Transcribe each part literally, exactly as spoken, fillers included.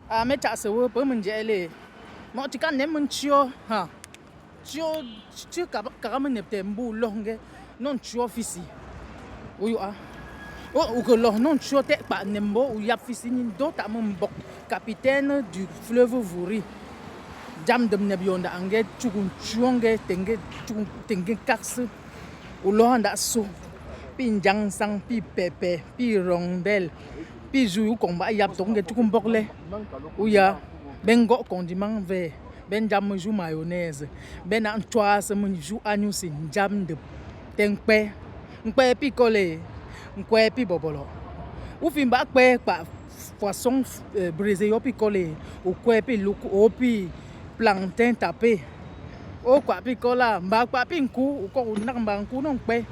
A me tase wǝ pǝ mǝnje ele. Mɔ ti ka nem mǝn tio ha. Tio, ti ka, ka mǝn nep te mbǝ u lɔh nge nɔn tio fisi. U yo a. O, u kǝ lɔh nɔn tio te kpa nem bɔ u yap fisi nyi dɔ ta mǝn bɔk. Capitaine du fleuve Wouri. Jam dǝm nep yo nda nge tukun tio nge te nge tukun te nge kaksǝ. U lɔh nda so. Pi njang sang, pi pɛpɛ, pi rɔngdɛl. Pi zu yu kɔŋ ba yap tɔk nge tukun bɔk le. U ya, ben gɔ kɔŋ di mang ve. Ben jam mǝnju mayonnaise. Ben a ntwa sǝ mǝnju anyu si njam dǝp. Te nkpɛ. Nkpɛ pi kɔle. Nkpɛ pi bɔbɔlɔ. U fi mba kpɛ kpa poisson, eh, braisé yo pi kɔle. U kpɛ pi luk o pi plantain tapé. O kpa pi kɔla. Mba kpa pi nku. U kɔ u nak mba nku nɔ nkpɛ.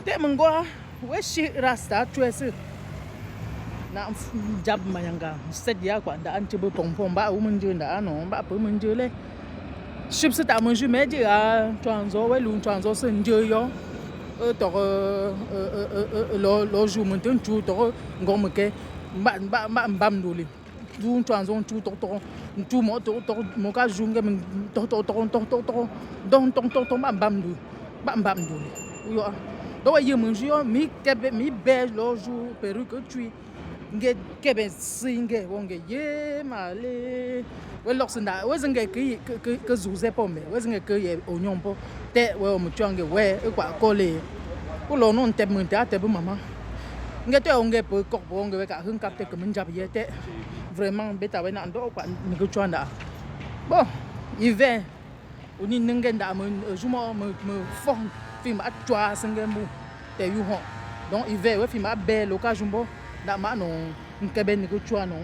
Te mǝngɔ a. Wɛ shi rasta twɛ sǝ. Na m-, m-, jab manyanga, m-, sɛd ya kwa nda an tibǝ pɔŋpɔŋ, mba wumǝn jǝ nda anɔ, mba pǝmǝn jǝ lɛ. Shib sǝ ta mǝn ju mɛ jǝ a, twanzɔ, wɛ lu twanzɔ sǝ njǝ yɔ. Ɛ, tɔk, ɛ, ɛ, lɔ, lɔ ju mǝn tǝn tu tɔk, ngɔŋ mǝ kɛ, mba, mba, mba, mbam duli. Du ntwanzɔ ntu tɔk tɔk, ntu mɔ tɔk tɔk, mɔ ka ju nge mǝn tɔk tɔk tɔk, tɔk tɔk tɔk, dɔŋ tɔŋ tɔŋ tɔŋ, mba mbam du, mba mbam du. U yo a. Dɔ wɛ yɛ mǝn ju yɔ, mi kɛbɛ, mi bɛ lɔ ju perruque tui. Nge kɛbɛ si nge, wɔ nge yɛ ma le. Wɛ lɔk si nda, wɛ zi nge kǝ, kǝ, kǝ, kǝ zu zɛ pɔ mɛ, wɛ zi nge kǝ yɛ o nyɔŋ pɔ. Tɛ wɛ o mǝ tui a nge wɛ, e kwa kɔle. U lɔ nɔ ntɛp mǝn tɛ a tɛp mama. Nge tɛ o nge pǝ kɔk pǝ o nge wɛ ka hǝn kap tɛ kǝ mǝn jab yɛ tɛ. Vraiment, beta wɛ na ndɔ kwa nǝgǝ tui a nda. Bon, hiver. U ni nǝ nge nda mǝ, eh, jumɔ mǝ, mǝ fɔk fi ma tui a sǝ nge mbu. Tɛ yu hɔ. Donc, hiver, wɛ fi ma bɛ lɔ ka jumɔ. Nda ma nɔ, nkɛbɛ nǝgǝ tui a nɔ.